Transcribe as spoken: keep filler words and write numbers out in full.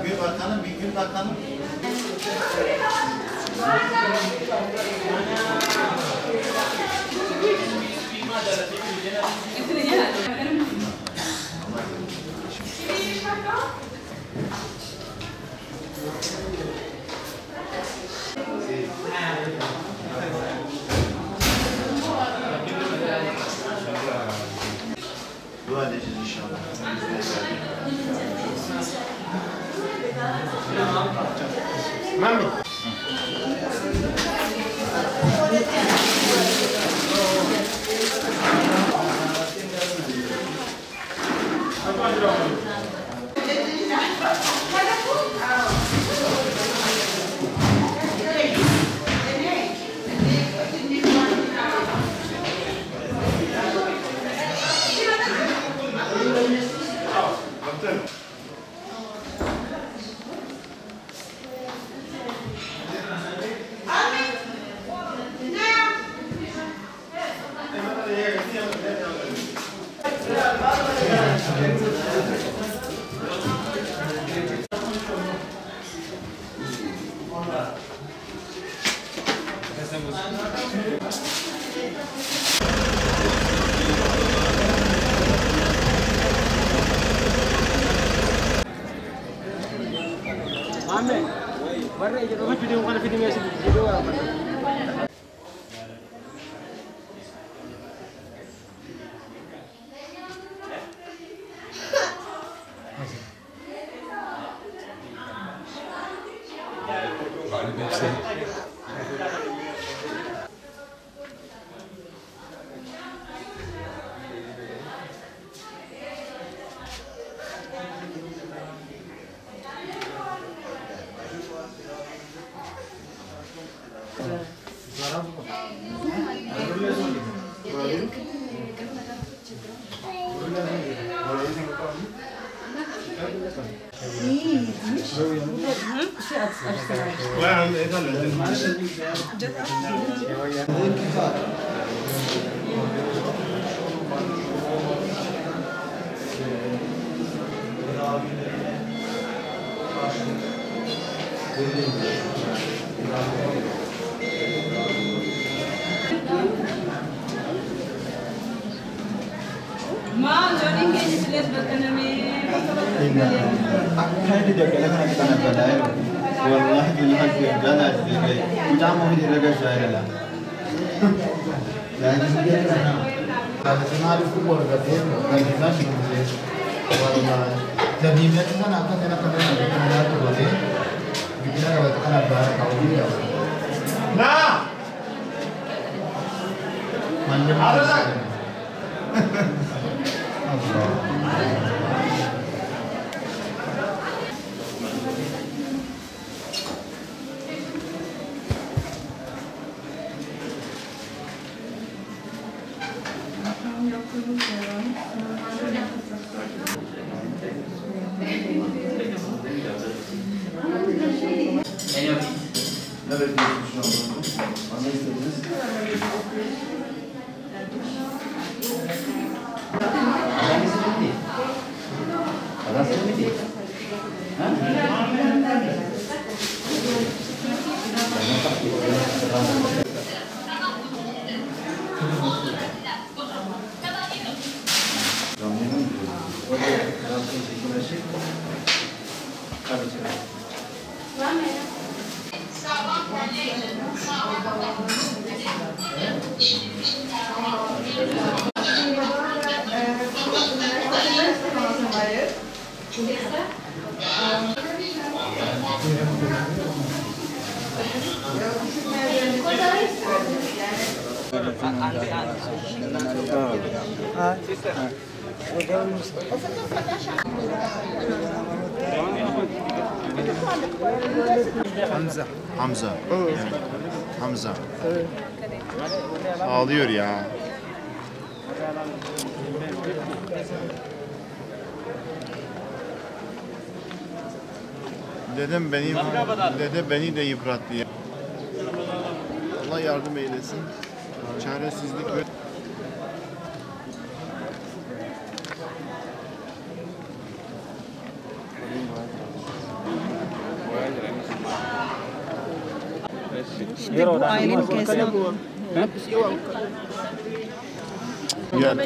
Gül bakalım, bir gül bakalım. Dua edeceğiz inşallah. Mami. ما جونين كيف تلف بكنمي. Kaydı da gelen hadi bana belayı. Vallahi billahi bir bela dedi. Kucağıma bir rega şairela. Yani şimdi. Profesional futbol da değil. Ben güzel şimdi. Vallahi. Tabii ben sana hakikaten kadar bir kadar tutuldu. Bir kadar kadar bir kadar tutuldu. Na! Nerede çalışıyorsunuz? Ne istediniz? Hamza. Hamza. Hamza. Ağlıyor ya. Dedem beni, dede beni de yıprattı ya. Allah yardım eylesin. Çaresizlik ve... Ve bu ailenin kesna. Gel.